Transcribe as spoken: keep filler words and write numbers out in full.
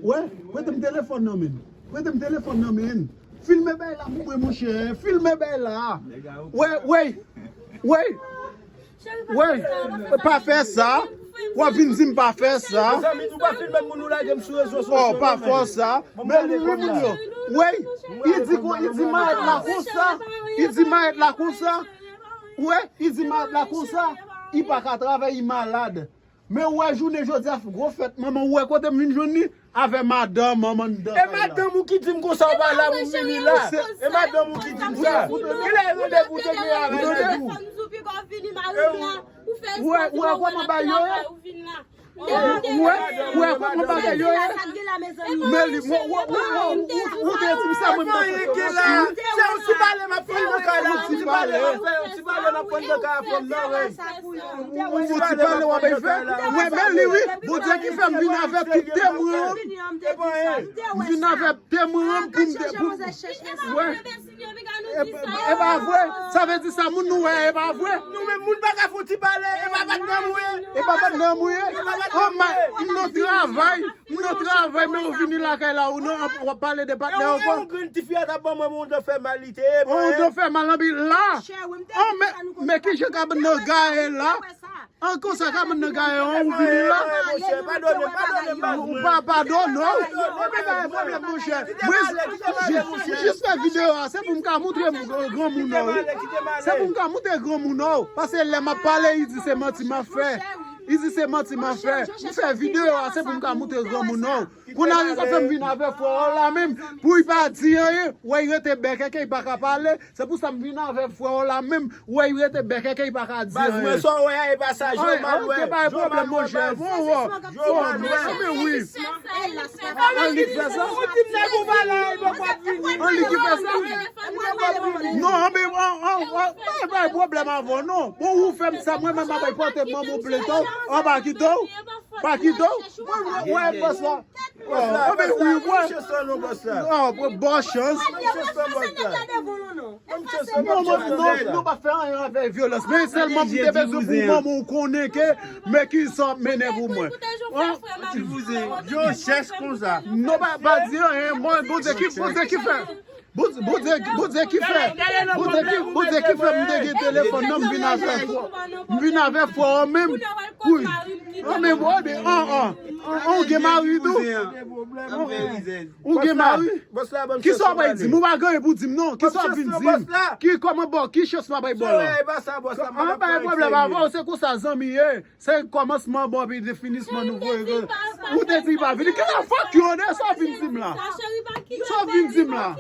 Wè, prete m telefòn nan men. Prete m telefòn nan men. Filme bay la pou mwen, monchè. Filme bay la. Wè, wè, wè. Wè, pa fè sa. W ap vin di m pa fè sa. Mezanmi, nou pa filme moun, nou lage m sou rezo sosyo. Oh, pa fè sa. Men li, wi, moun yo. Wè, li di, li di mayèt la konsa. Li di mayèt la konsa. Wè, li di mayèt la konsa. Li pa ka travay, li malad. Men ou wè jounen jodi a gwo fèt manman, ou wè kote m vin jwenn li avè madanm an anndan kay la. E madanm ou ki di m konsa ou pa la pou m vini la. E madanm ou ki di m sa. Kilè randevou te gen avè l tou? Ou wè, ou wè kòman bagay yo ye? Ou wè, ou wè kòman bagay yo ye? Men li, ou, ou, ou, ou, ou, ou te di m sa, mwen, mwen. Se yon ti pale m ap fè nan kay la, yon ti pale m ap fè, yon ti pale m ap fè nan kay la, fanm nan, wi. Ou, ou ti pale w ap fè. Mwen, men li, wi. Bondye ki fè m vin avè tout temwen an. M vin avè temwen an pou m te, pou m, wè. E pa, e pa vre. Sa vle di sa, moun nou wè, e pa vre. Nou menm moun pa ka fouti pale, e pa patnè m ou ye. E pa patnè m ou ye. An, m nan travay, m nan travay, men ou vini lakay la, ou nan, w ap pale de patnè ankò. Yon grenn tifi a t ap ban mwen, mwen, de fè mal, li te ye. Ou de fè mal, anpi la. An, men, men ki jan kabann nan gaye la? An, konsa kabann nan gaye, an, ou vini la. Ou pa padone, non. Ou pa gen pwoblèm, monchè. Mwen, jis, jis fè videyo a, se pou m ka montre granmoun nan, wi. Se pou m ka montre granmoun nan, wi. Paske lè m ap pale, li di se manti m ap fè. Li di se manti m ap fè. M fè videyo a, se pou m ka montre granmoun nan, wi. Kounye a li fè m vin avè frè w la menm, pou li pa di anyen, wè li rete bèkèkè, li pa ka pale, se pou sa m vin avè frè w la menm, wè li rete bèkèkè, li pa ka di anyen. Baz, mwen sa w wè a, e pa sa, Jomal wè. Jomal wè, baz. Jomal wè. Anben wi. An li ki fè sa? Ou di m nèg ou pa la, li poko ap vini. An li ki fè sa? Non, anben, an, an, an, pa gen pwoblèm avè w, non. Bon, ou fè m sa, mwen menm m ap pote manman w plento, an pa kite w. Pa kite w. Mwen, mwen, mwen, bòs la. Oh, men wi, mwen. Chans la non, bòs la. Oh, bon, bon chans. Chans la, bòs la. Non, non, non, nou pa fè anyen avèk vyolans. Men sèlman m te bezwen pou manman w konnen ke men ki sa w ap mennen pou mwen. Ti bouzen, yo chèch konsa. Non, pa, pa di anyen, mwen, Bondye ki, Bondye ki fè. Bondye, Bondye, Bondye ki fè, Bondye ki, Bondye ki fè m te gen telefòn nan, m vin avè frè, m vin avè frè w menm. Wi. An, men bon, ebyen, an, an, an, ou gen mari tou? Ou gen mari? Kisa w pral di m? Ou pa gen anyen pou di m non. Kisa w ap vin di m? Ki kòman bò, ki chans m ap bay bò la? An, pa gen pwoblèm avè w, se konsa zanmi ye. Se kòmansman bon, epi definisman nou voye. Ou te di pa vini. Ki la fòk yo de sa w vin di m la? Sa w vin di m la?